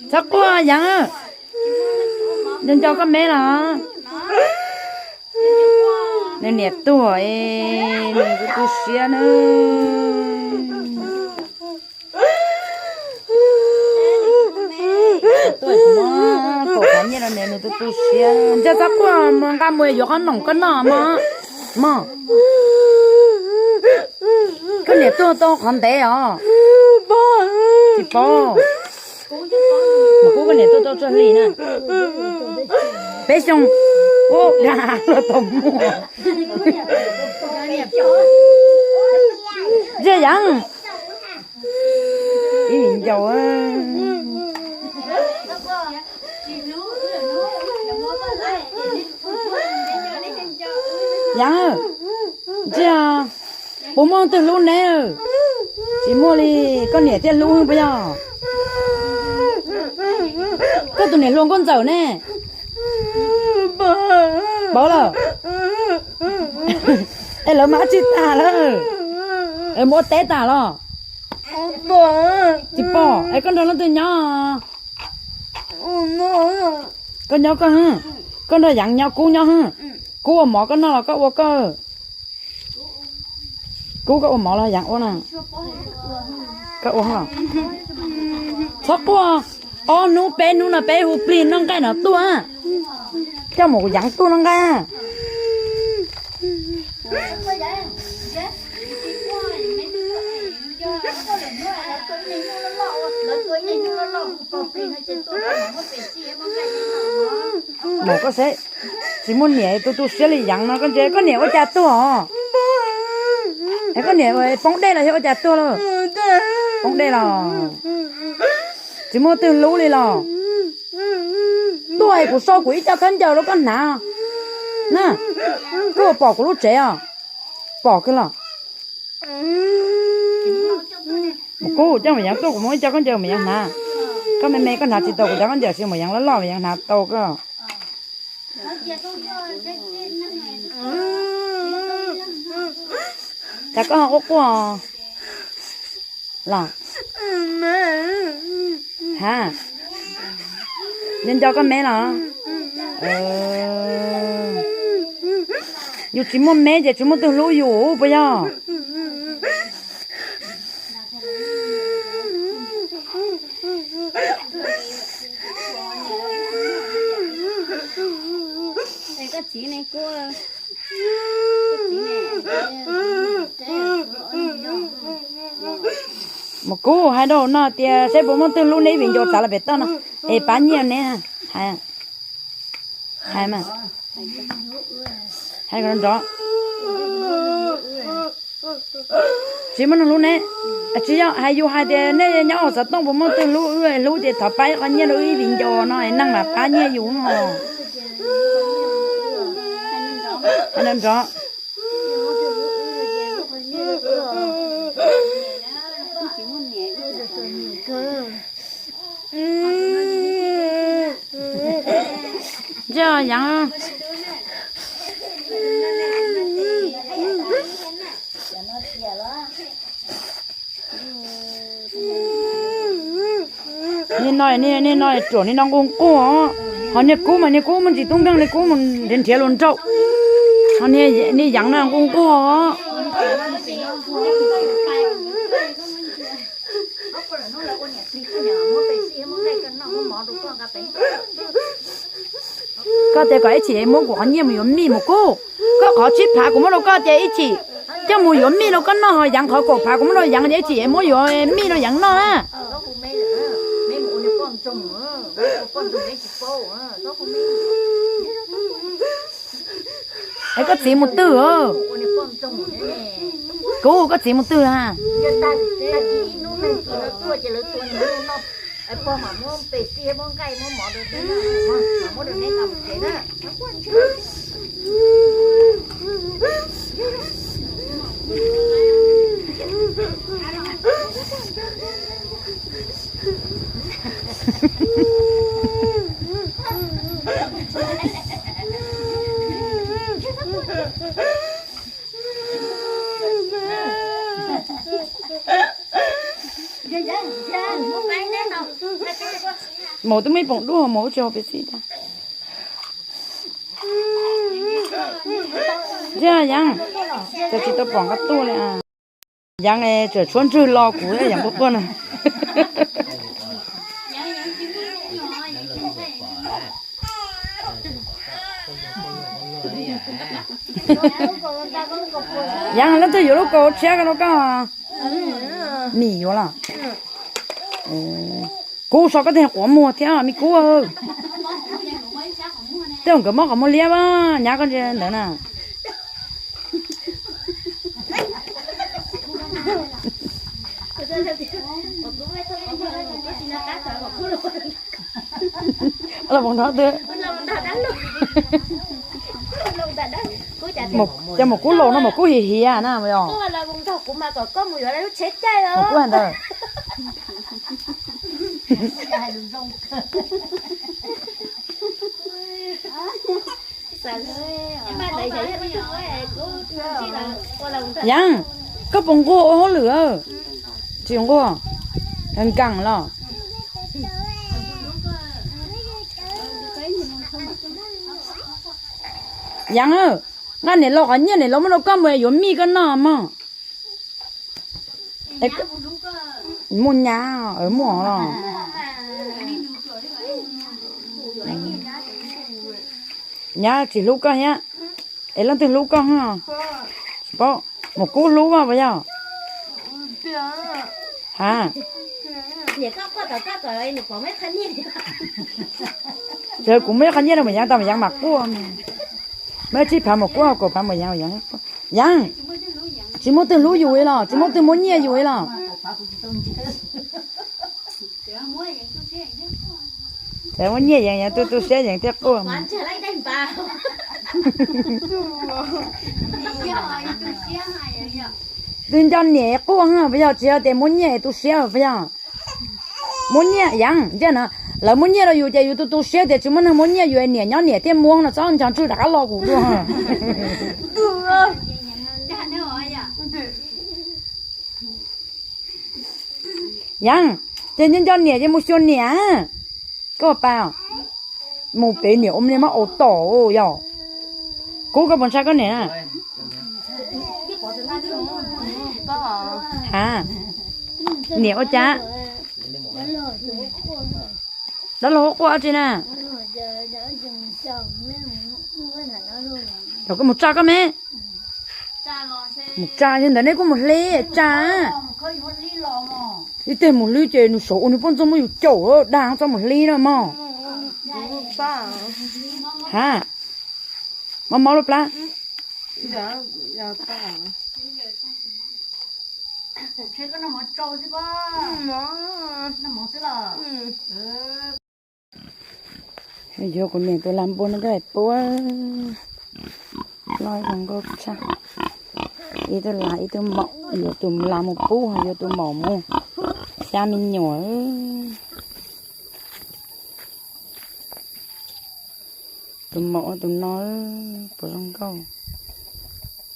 Txhob quaj Yeev, nco nco koj me los. Nws niam tuag es nws tu siab na. Tuaj muab kaum qhov nyiaj rau nws, nws tu tu siab. Nco txhob quaj, mus nqa mus yuav qhob noom koj noj mog. Mog, koj niam tuag tau qhov ntev os. Tsis paub. Mus kub koj niam tuaj tau tsawg hli na? Peb xyoo. Ub, luag tau muaj. Ntsia Yeev, ib viv ncaus. Yeev, ntsia, puas muaj twg hlub neb? Tsis muaj li, koj niam thiaj hlub puas yog? Koj tus niam hluas nkauj ntxawm ne? Paub lawm. Es lawv mas dab tsi tag lawm? Lawv mus ua teb tag los? Tsis pom. Es koj nrog leej twg nyob? Koj nyob koj, koj nrog Yeev nyob, Kub nyob. Kub ua mov koj noj los koj ua koj? Kub koj ua mov los Yeev ua na? Koj ua. Txhob quaj, ob hnub peb hnub no peb hu plig noj nqaij no tuaj. Coj mus kuv Yeev tuaj noj nqaij. Mus koj seb, tsis muaj niam tu tu siab li Yeev no, koj ntsia koj niam ua cas tuag os? Es koj niam poob dej los yog ua cas tuag lauj? Poob dej los? Tsis muaj twg hlub li los? Tuaj es kuv sau kuv ib co khaub ncaws rau koj hnav na. Koj pom kuv lub tsev os? Pom kawg los? Mus kub, coj Mus Yeev tuaj kuv muab ib co khaub ncaws Mus Yeev hnav. Koj me me koj hnav tsis tau kuv cov khaub ncaws, sis Mus Yeev loj loj Mus Yeev hnav tau koj. Cas koj ho quaj quaj los? Ha, nco nco koj me los? Yus tsis muaj me ces tsis muaj twg hlub yus puas yog? Mus kub, hais rau no tias seb puas muaj twg hlub neb ib viv ncaus txav los pem toj no es pab nyiaj neb. Hais, hais mas, hais nrov. Tsis muaj neeg hlub neb. Tsis yog, hais yus hais tias nej nyob hauv xov tooj puas muaj twg hlub wb, hlub ces thov pab qhov nyiaj rau wb ib viv ncaus no, neeg mam pab nyiaj yus no. Hais nrov nrov. Ntsia Yeev. Niag no, niag no ruam, niag no nquag nquag os. Ho niag kub mas niag kub muaj ntsis tub nkeeg, niag kub mus nrhiav nrhiav hluas nraug. Ho niag Yeev no nquag nquag os. Koj tias kom ib chim muab kuv qhov nyiaj mus yuav mij mus kub. Koj qhov tsib phav kuv muab rau koj ces ib chim coj mus yuav mij rau koj noj, ho Yeev qhov kaum phav kuv muab rau Yeev ces ib chim muab yuav mij rau Yeev noj na. Es koj txiv mus twg? Kub, koj txiv mus twg a? Maum twb muaj ib poom dub, maum tsis hau pes xij tag. Ntsia Yeev, cas tsis tau pom nqa tuaj li. Yeev tseem tshuav ntswg los kuv Yeev quaj quaj na. Yeev, leej twg yuav lub kaus tshiab ko rau koj? Mim yuav los? Kuv so koj tej quav muag thiab me kub. Tej nkawd mob qhov muag liab, nyab koj ntsia ntawd na. Los nrog twg? Ces maum kub laus no maum kub hiv hiav na os. Maum kub ntawd. Yeev, koj puas nquag ua hauj lwm? Tsis nquag, nkees los. Yeev, nqa niam laus qhov nyiaj niam laus muab rau koj mus yuav mij koj noj mog. Muaj nyab, muaj los. Nyab tsis hlub koj thiab, es leej twg hlub koj? Tsis paub, maum kub hlub koj puas yog? Ha, kuv muaj ib qho nyiaj rau maum Yeev tau maum Yeev mam quaj. Muaj tsib phav maum kub, kaum phav maum Yeev, Yeev, tsis muaj twg hlub yus li los, tsis muaj twg muab nyiaj yus li los. Ces muab nyiaj Yeev, Yeev tu tu siab Yeev thiaj quaj. Twb nco niam quaj puas yog? Tsis yog tias muab nyiaj tu siab puas yog? Muab nyiaj Yeev, ntsia na, lawv muab nyiaj rau yus ces yus tu tu siab tias tsis muaj neeg muab nyiaj yus, niam nyob niam thiaj muab no, txhob ncho ntswg rov qab los kuv dua. Yeev, ces nco nco niam ces mus xyuas niam. Koj pab, mus pem niam ua niag mab au tom yog. Kub, koj puas ntshai koj niam na? Ha, niam ua cas? Dab laug quaj dab tsi na? Cov koj mus tsa koj me. Mus tsa li ntawd nej kuj mus hlib tsa. Ib teg mus hlib ces nws saum ua nws poj ntxoog muab yus caum dag txhob mus hlib na mog. Ha, mob mob lub plab. Yuav kuv niam tus lag npua no koj puab, loj zoo nkauj tshaj. Ib tug lag ib tug maum, yuav tus lag mus pub, yuav tus maum mus xyab me nyuam. Tus maum ua tus no puas zoo nkauj.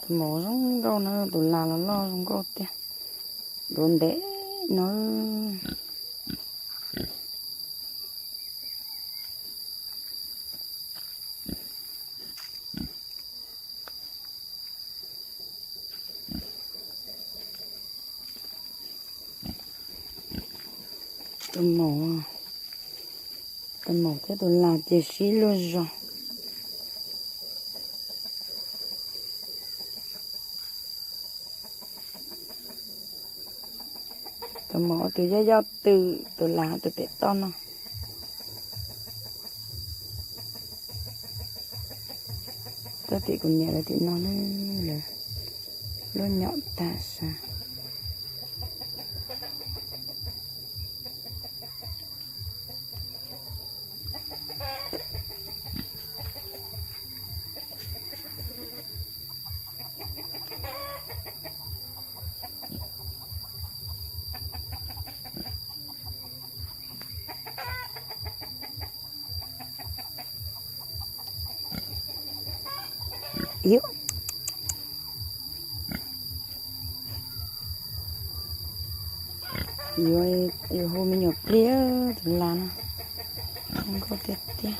Tus maum zoo nkauj no, tus lag los loj zoo nkauj tiag. Duav ntev no. Tus maum, tus maum thiab tus lag ces sib luag zog. Tus maum tus yoj yoj tw, tus lag tus pem toj no. Tuaj tim kuv niam lawv tim no na, lawv lub nyom tag sas. Yuav, yuav hu me nyuam pliag tus lag no. Zoo nkauj tiag tiag.